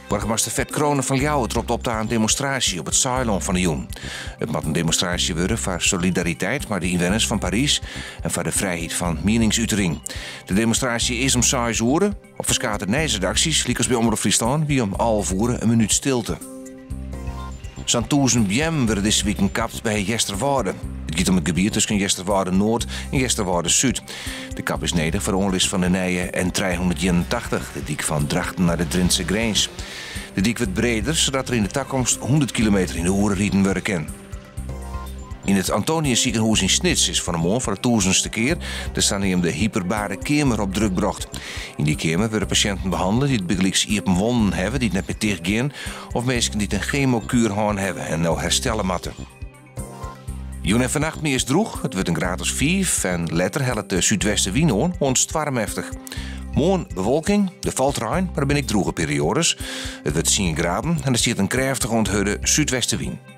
Boargemaster Ferd Crone fan Ljouwert ropt op ta in demonstraasje op it Saailân fan 'e jûn. It moat in demonstraasje wurde foar solidariteit mei de ynwenners fan Parys en foar de frijheid fan mieningsutering. De demonstraasje is om seis oere. Op ferskate nijsredaksjes, lykas by Omrop Fryslân, wie om alve oere in minút stilte. Sa'n 1000 beammen wurde dizze wiken kapt by Easterwâlde. It giet om it gebiet tusken Easterwâlde Noard en Easterwâlde Súd. De kap is nedich foar de oanlis fan de nije N381, de dyk fan Drachten nei de Drintse grins. De dyk wurdt breder, sadat der yn de takomst 100 kilometer yn de oere riden wurde kin. Yn it Antonius sikehûs yn Snits is fan 'e moarn foar de tûzenste kear de saneamde hyperbare keamer op druk brocht. Yn dy keamer wurde pasjinten behannele dy't bygelyks iepen wonden hawwe dy't net mear ticht gean of minsken dy't in gemokuer hân hawwe en no herstelle moatte. Jûn en fannacht meast drûch, it wurdt in graad as fiif en letter hellet de súdwestewyn oan oant stoarmeftich. Moarn bewolking, der falt rein, mar der binne ek drûge perioades. It wurdt tsien graden en der stiet in krêftige oant hurde súdwestewyn.